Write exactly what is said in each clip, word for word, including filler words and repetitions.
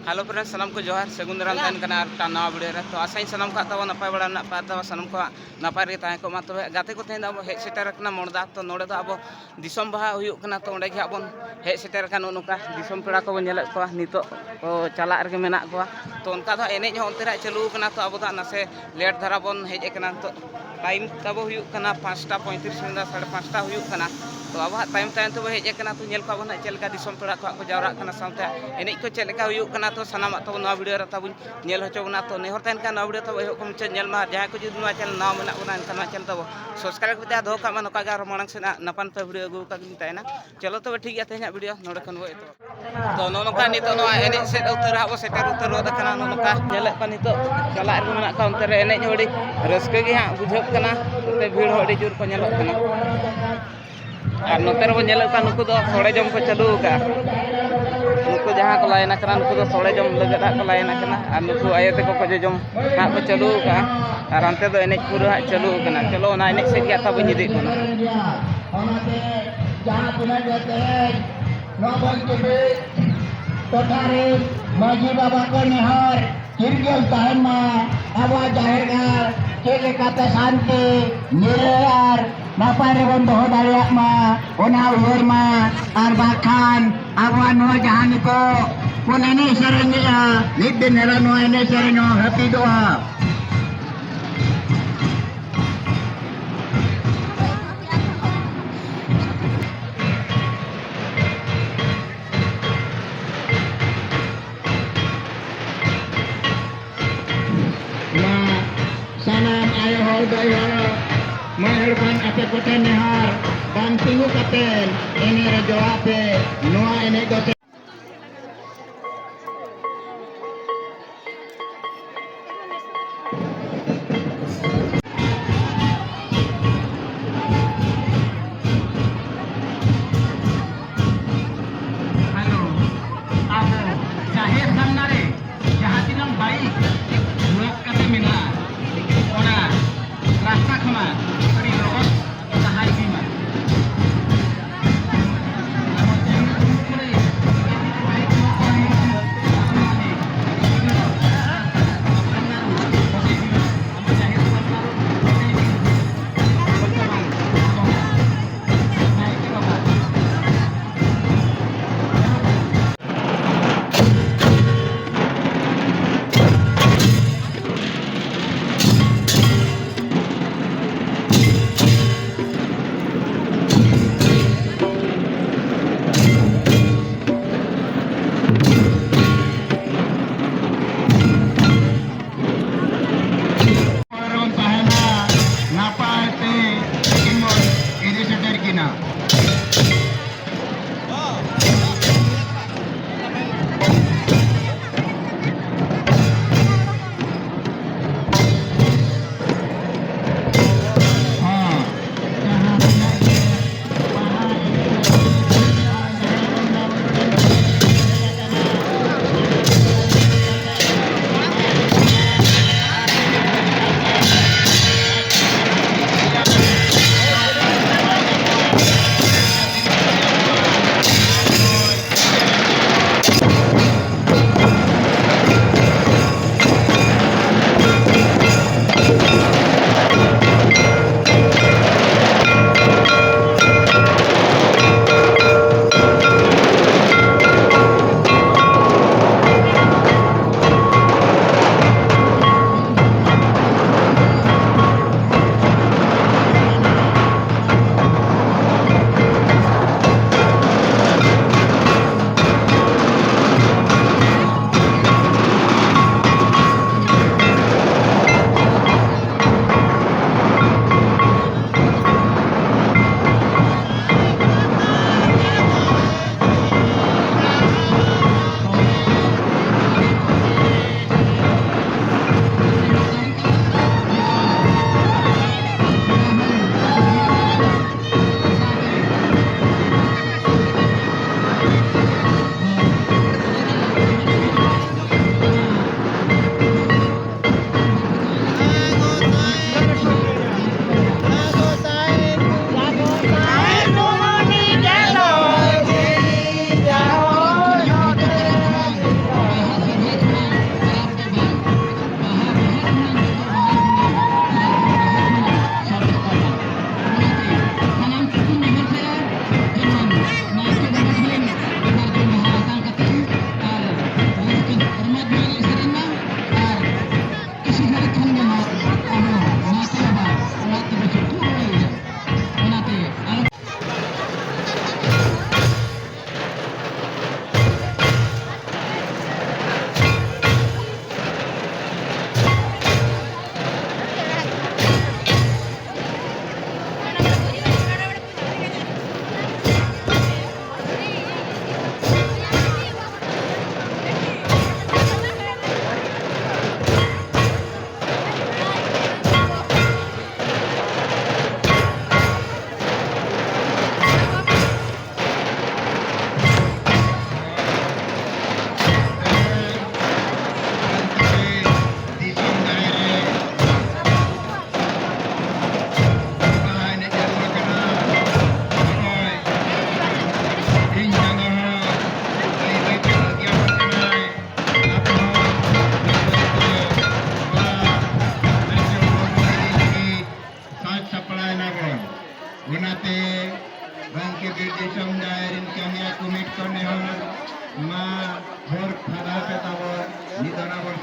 Hello friends, ᱥᱟᱱᱟᱢ ᱠᱚ ᱡᱚᱦᱟᱨ, ᱥᱟᱹᱜᱩᱱ ᱫᱟᱨᱟᱢ ᱛᱟᱦᱮᱱ ᱠᱟᱱᱟ ᱟᱨ ᱢᱤᱫᱴᱟᱝ ᱱᱟᱣᱟ video ᱨᱮ᱾ ᱛᱚ ᱟᱥᱟᱧ ᱥᱟᱱᱟᱢ ᱠᱚᱣᱟᱜ ᱛᱟᱵᱚ ᱱᱟᱯᱟᱭ ᱵᱟᱲᱟ ᱢᱮᱱᱟᱜ ᱯᱮ ᱟᱨ ᱛᱟᱵᱚ ᱥᱟᱱᱟᱢ ᱠᱚᱣᱟᱜ ᱱᱟᱯᱟᱭ ᱨᱮᱜᱮ ᱛᱟᱦᱮᱸ ᱠᱚᱜ ᱢᱟ᱾ ᱛᱚᱵᱮ ᱜᱟᱛᱮ ᱠᱚ, ᱛᱮᱦᱮᱧ ᱫᱚ ᱟᱵᱚ ᱦᱮᱡ ᱥᱮᱴᱮᱨ ᱟᱠᱟᱱᱟ ᱢᱚᱲᱫᱟ᱾ ᱛᱚ ᱱᱚᱰᱮ ᱫᱚ ᱟᱵᱚ ᱫᱤᱥᱚᱢ ᱵᱟᱦᱟ ᱦᱩᱭᱩᱜ ᱠᱟᱱᱟ, ᱛᱚ ᱚᱸᱰᱮ ᱜᱮ ᱦᱟᱸᱜ ᱵᱚᱱ ᱦᱮᱡ ᱥᱮᱴᱮᱨ ᱟᱠᱟᱱ᱾ ᱱᱚᱜᱼᱚ ᱱᱚᱝᱠᱟ ᱫᱤᱥᱚᱢ ᱯᱮᱲᱟ ᱠᱚᱵᱚᱱ ᱧᱮᱞᱮᱫ ᱠᱚᱣᱟ, ᱱᱤᱛᱚᱜ ᱠᱚ ᱪᱟᱞᱟᱜ ᱨᱮᱜᱮ ᱢᱮᱱᱟᱜ ᱠᱚᱣᱟ᱾ ᱛᱚ ᱚᱱᱠᱟ ᱫᱚ ᱦᱟᱸᱜ ᱮᱱᱮᱡ ᱦᱚᱸ ᱚᱱᱛᱮ ᱨᱮ ᱦᱟᱸᱜ ᱪᱟᱹᱞᱩ ᱟᱠᱟᱱᱟ᱾ ᱛᱚ ᱟᱵᱚ ᱫᱚ ᱦᱟᱸᱜ ᱱᱟᱥᱮ late ᱫᱷᱟᱨᱟ ᱵᱚᱱ ᱦᱮᱡ ᱟᱠᱟᱱᱟ᱾ ᱱᱤᱛᱚᱜ time ᱛᱟᱵᱚ ᱦᱩᱭᱩᱜ ᱠᱟᱱᱟ ᱯᱟᱸᱪᱴᱟ ᱯᱚᱸᱭᱛᱨᱤᱥ, ᱢᱮᱱᱫᱟ ᱥᱟᱲᱮ ᱯᱟᱸᱪᱴᱟ ᱦᱩᱭᱩᱜ ᱠᱟᱱᱟ᱾ ᱛᱚ ᱟᱵᱚ ᱦᱟᱸᱜ time time ᱛᱮᱵᱚ ᱦᱮᱡ ᱟᱠᱟᱱᱟ᱾ ᱛᱚ ᱧᱮᱞ ᱠᱚᱣᱟ ᱵᱚᱱ ᱦᱟᱸᱜ ᱪᱮᱫ ᱞᱮᱠᱟ ᱫᱤᱥᱚᱢ ᱯᱮᱲᱟ ᱠᱚ ᱦᱟᱸᱜ ᱠᱚ ᱡᱟᱣᱨᱟᱜ ᱠᱟᱱᱟ, ᱥᱟᱶᱛᱮ ᱮᱱᱮᱡ ᱠᱚ ᱪᱮᱫ ᱞᱮᱠᱟ ᱦᱩᱭᱩᱜ ᱠᱟᱱᱟ᱾ ᱛᱚ ᱥᱟᱱᱟᱢᱟᱜ ᱛᱟᱵᱚ ᱱᱚᱣᱟ video ᱨᱮ ᱛᱟᱵᱚᱱ ᱧᱮᱞ ᱦᱚᱪᱚ ᱵᱚᱱᱟ᱾ ᱛᱚ ᱱᱮᱦᱚᱨ ᱛᱟᱦᱮᱱ ᱠᱷᱟᱱ ᱱᱚᱣᱟ video ᱛᱟᱵᱚ ᱮᱦᱚᱵ ᱠᱷᱚᱱ ᱢᱩᱪᱟᱹᱫ ᱧᱮᱞ ᱢᱟ᱾ ᱟᱨ ᱡᱟᱦᱟᱸᱭ ᱠᱚ ᱡᱩᱫᱤ ᱱᱚᱣᱟ channel ᱱᱟᱣᱟ ᱢᱮᱱᱟᱜ ᱵᱚᱱᱟ, ᱮᱱᱠᱷᱟᱱ ᱱᱚᱣᱟ channel ᱛᱟᱵᱚ subscribe ᱠᱟᱛᱮ ᱫᱚᱦᱚ ᱠᱟᱜ ᱢᱟ᱾ ᱱᱚᱝᱠᱟ ᱜᱮ ᱟᱨᱚ ᱢᱟᱲᱟᱝ ᱥᱮᱱᱟᱜ ᱱᱟᱯᱟᱭ ᱱᱟᱯᱟᱭ video ᱟᱹᱜᱩ ᱠᱟᱜ ᱜᱤᱧ ᱛᱟᱦᱮᱱᱟ᱾ ᱪᱚᱞᱚ ᱛᱚᱵᱮ ᱴᱷᱤᱠ ᱜᱮᱭᱟ, ᱛᱮᱦᱮᱧᱟᱜ video ᱱᱚᱰᱮ ᱠᱷᱚᱱ ᱵᱚ ᱮᱛᱚᱦᱚᱵ᱾ ᱛᱚ ᱱᱚᱜᱼᱚ ᱱᱚᱝᱠᱟ ᱱᱤᱛᱚᱜ ᱱᱚᱣᱟ ᱮᱱᱮᱡ ᱥᱮᱫ ᱩᱛᱟᱹᱨ ᱦᱟᱸᱜ ᱵᱚ ᱥᱮᱴᱮᱨ ᱩᱛᱟᱹᱨ ᱜᱚᱫ ᱟᱠᱟᱱᱟ᱾ ᱱᱚᱜᱼᱚ ᱱᱚᱝᱠᱟ ᱧᱮᱞᱮᱫ ᱠᱚᱣᱟ ᱱᱤᱛᱚᱜ ᱪᱟᱞᱟᱜ ᱨᱮᱜᱮ ᱢᱮᱱᱟᱜ ᱠᱚᱣᱟ, ᱚᱱᱛᱮ ᱨᱮ ᱮᱱᱮᱡ ᱦᱚᱸ ᱟᱹᱰᱤ ᱨᱟᱹᱥᱠᱟᱹ ᱜᱮ ᱦᱟᱸᱜ ᱵᱩᱡᱷᱟᱹᱜ ᱠᱟᱱᱟ᱾ ᱱᱚᱛᱮ ᱵᱷᱤᱲ ᱦᱚᱸ ᱟᱹᱰᱤ ᱡᱳᱨ ᱠᱚ ᱧᱮᱞᱚᱜ ᱠᱟᱱᱟ᱾ ᱟᱨ ᱱᱚᱛᱮ ᱨᱮᱵᱚ ᱧᱮᱞᱮᱫ ᱠᱚᱣᱟ, ᱱᱩᱠᱩ ᱫᱚ ᱥᱚᱲᱮ ᱡᱚᱢ ᱠᱚ ᱪᱟᱹᱞᱩ ᱟᱠᱟᱫᱼᱟ᱾ ᱱᱩᱠᱩ ᱡᱟᱦᱟᱸ ᱠᱚ line ᱟᱠᱟᱱᱟ, ᱱᱩᱠᱩ ᱫᱚ ᱥᱚᱲᱮ ᱡᱚᱢ ᱞᱟᱹᱜᱤᱫ ᱦᱟᱸᱜ ᱠᱚ line ᱟᱠᱟᱱᱟ᱾ ᱟᱨ ᱱᱩᱠᱩ ᱟᱭᱳ ᱛᱟᱠᱚ ᱠᱚ ᱡᱚᱡᱚᱢ ᱦᱟᱸᱜ ᱠᱚ ᱪᱟᱹᱞᱩ ᱟᱠᱟᱫᱼᱟ᱾ ᱟᱨ ᱦᱟᱱᱛᱮ ᱫᱚ ᱮᱱᱮᱡ ᱯᱩᱨᱟᱹ ᱦᱟᱸᱜ ᱪᱟᱹᱞᱩ ᱟᱠᱟᱱᱟ᱾ ᱪᱚᱞᱚ, ᱚᱱᱟ ᱮᱱᱮᱡ ᱥᱮᱫ ᱜᱮ ᱦᱟᱸᱜ ᱛᱟᱵᱚ ᱤᱫᱤᱜ ᱠᱟᱱᱟ᱾ ᱚᱱᱟᱛᱮ ᱡᱟᱦᱟᱸ ᱛᱤᱱᱟᱹᱜ ᱜᱮ ᱛᱮᱦᱮᱧ ᱱᱚᱣᱟ ᱵᱚᱱ ᱪᱩᱯᱤ ᱴᱚᱴᱷᱟ ᱨᱮ ᱢᱟᱹᱡᱷᱤ ᱵᱟᱵᱟ ᱠᱚ ᱱᱮᱦᱚᱨ ᱪᱤᱨᱜᱟᱹᱞ ᱛᱟᱦᱮᱱ ᱢᱟ᱾ ᱟᱵᱚᱣᱟᱜ ᱡᱟᱦᱮᱨ ᱜᱟᱲ ᱪᱮᱫ ᱞᱮᱠᱟᱛᱮ ᱥᱟᱱᱛᱤ, ᱱᱤᱨᱟᱹᱭ ᱟᱨ ᱱᱟᱯᱟᱭ ᱨᱮᱵᱚᱱ ᱫᱚᱦᱚ ᱫᱟᱲᱮᱭᱟᱜ ᱢᱟ, ᱚᱱᱟ ᱩᱭᱦᱟᱹᱨ ᱢᱟ᱾ ᱟᱨ ᱵᱟᱝᱠᱷᱟᱱ ᱟᱵᱚᱣᱟᱜ ᱱᱚᱣᱟ ᱡᱟᱦᱟᱸ ᱱᱤᱛᱚᱜ ᱵᱚᱱ ᱮᱱᱮᱡ ᱥᱮᱨᱮᱧᱮᱜᱼᱟ, ᱢᱤᱫ ᱫᱤᱱ ᱦᱤᱞᱳᱜ ᱱᱚᱣᱟ ᱮᱱᱮᱡ ᱥᱮᱨᱮᱧ ᱦᱚᱸ ᱦᱟᱹᱯᱤᱫᱚᱜᱼᱟ᱾ ᱱᱚᱣᱟ ᱥᱟᱱᱟᱢ ᱟᱭᱳ ᱦᱚᱲ, ᱫᱟᱹᱭ ᱦᱚᱲ, ᱢᱟᱹᱭ ᱦᱚᱲ ᱠᱷᱚᱱ ᱟᱯᱮ ᱠᱚᱴᱷᱮᱱ ᱱᱮᱦᱚᱨ, ᱵᱟᱝ ᱛᱤᱸᱜᱩ ᱠᱟᱛᱮ ᱮᱱᱮᱡ ᱨᱮ ᱡᱚᱲᱟᱣ ᱯᱮ᱾ ᱱᱚᱣᱟ ᱮᱱᱮᱡ ᱫᱚ ᱦᱮᱞᱳ, ᱟᱵᱚ ᱡᱟᱦᱮᱨ ᱥᱟᱢᱱᱟ ᱨᱮ ᱡᱟᱦᱟᱸ ᱛᱤᱱᱟᱹᱜ bike block ᱠᱟᱛᱮ ᱢᱮᱱᱟᱜᱼᱟ, ᱚᱱᱟ ᱨᱟᱥᱛᱟ ᱠᱷᱚᱱᱟᱜ ᱟᱹᱰᱤ ᱞᱚᱜᱚᱱ ᱥᱟᱦᱟ ᱤᱫᱤ ᱢᱟ᱾ ᱟᱵᱚ ᱡᱟᱦᱮᱨ ᱥᱟᱢᱱᱟ ᱨᱮ bike block ᱠᱚ ᱦᱮᱡ ᱠᱟᱱᱟ, ᱚᱱᱟ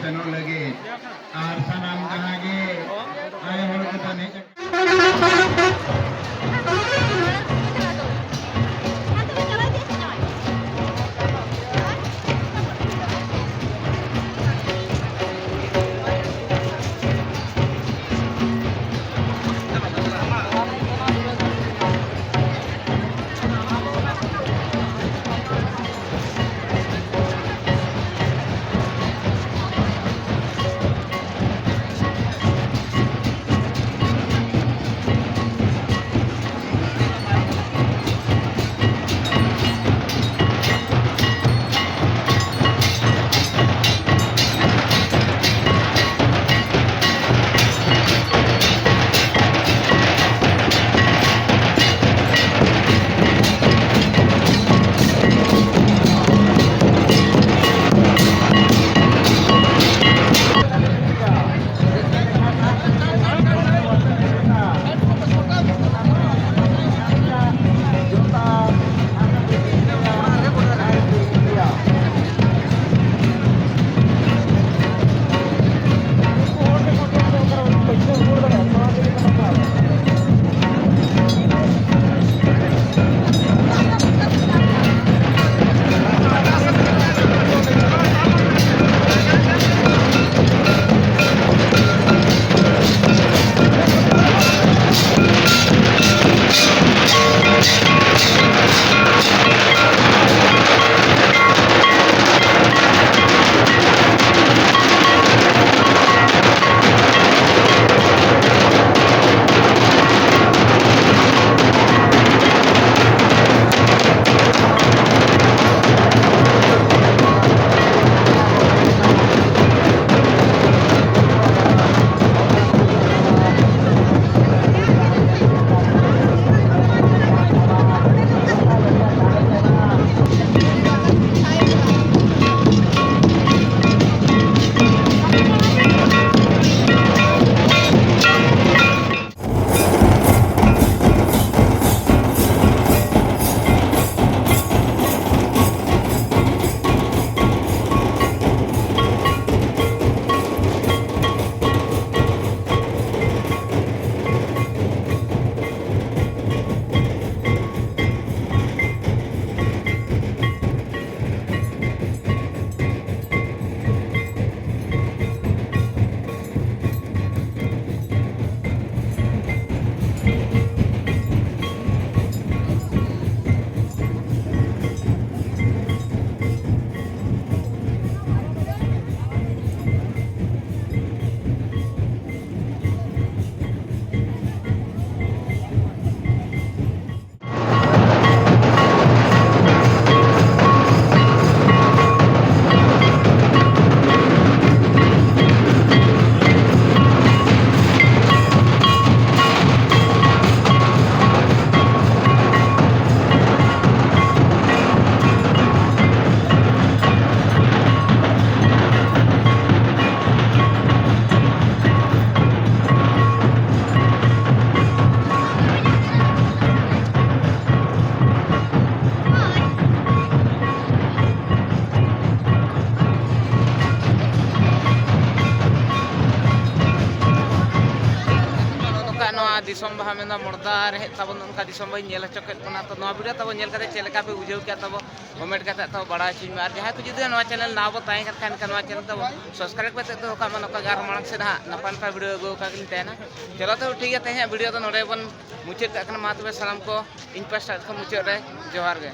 ᱥᱮᱱᱚᱜ ᱞᱟᱹᱜᱤᱫ ᱟᱨ ᱥᱟᱱᱟᱢ ᱡᱟᱦᱟᱸ ᱜᱮ ᱟᱭᱳ ᱦᱚᱲ ᱠᱚ ᱛᱟᱦᱮᱸ ᱫᱤᱥᱚᱢ ᱵᱟᱦᱟ ᱢᱮᱱᱫᱚ ᱢᱚᱲᱫᱟ ᱨᱮᱦᱮᱫ ᱛᱟᱵᱚᱱ, ᱚᱱᱠᱟ ᱫᱤᱥᱚᱢ ᱵᱟᱦᱟᱧ ᱧᱮᱞ ᱦᱚᱪᱚ ᱠᱮᱫ ᱵᱚᱱᱟ᱾ ᱛᱚ ᱱᱚᱣᱟ ᱵᱷᱤᱰᱤᱭᱳ ᱛᱟᱵᱚᱱ ᱧᱮᱞ ᱠᱟᱛᱮ ᱪᱮᱫ ᱞᱮᱠᱟ ᱯᱮ ᱵᱩᱡᱷᱟᱹᱣ ᱠᱮᱫᱟ ᱛᱟᱵᱚ ᱠᱚᱢᱮᱱᱴ ᱠᱟᱛᱮ ᱛᱟᱵᱚ ᱵᱟᱲᱟᱭ ᱦᱚᱪᱚᱧ ᱢᱮ᱾ ᱟᱨ ᱡᱟᱦᱟᱸᱭ ᱠᱚ ᱡᱩᱫᱤ ᱱᱚᱣᱟ ᱪᱮᱱᱮᱞ ᱱᱟᱣᱟ ᱵᱚ ᱛᱟᱦᱮᱸ ᱠᱟᱱ ᱠᱷᱟᱱ ᱮᱱᱠᱷᱟᱱ ᱱᱚᱣᱟ ᱪᱮᱱᱮᱞ ᱛᱟᱵᱚ ᱥᱟᱵᱥᱠᱨᱟᱭᱤᱵ ᱠᱟᱛᱮ ᱫᱚᱦᱚ ᱠᱟᱜ ᱢᱟ᱾ ᱱᱚᱝᱠᱟ ᱜᱮ ᱟᱨ ᱢᱟᱲᱟᱝ ᱥᱮᱫ ᱦᱟᱸᱜ ᱱᱟᱯᱟᱭ ᱱᱟᱯᱟᱭ ᱵᱷᱤᱰᱤᱭᱳ ᱟᱹᱜᱩ ᱟᱠᱟ ᱜᱮᱞᱤᱧ ᱛᱟᱦᱮᱱᱟ᱾ ᱪᱚᱞᱚ ᱛᱚᱵᱮ ᱴᱷᱤᱠ ᱜᱮᱭᱟ, ᱛᱮᱦᱮᱧᱟᱜ ᱵᱷᱤᱰᱤᱭᱳ ᱫᱚ ᱱᱚᱰᱮ ᱵᱚᱱ ᱢᱩᱪᱟᱹᱫ ᱠᱟᱜ ᱠᱟᱱᱟ᱾ ᱢᱟ ᱛᱚᱵᱮ ᱥᱟᱱᱟᱢ ᱠᱚ ᱤᱧ ᱯᱟᱥᱴᱟ ᱠᱷᱚᱱ ᱢᱩᱪᱟᱹᱫ ᱨᱮ ᱡᱚᱦᱟᱨ ᱜᱮ᱾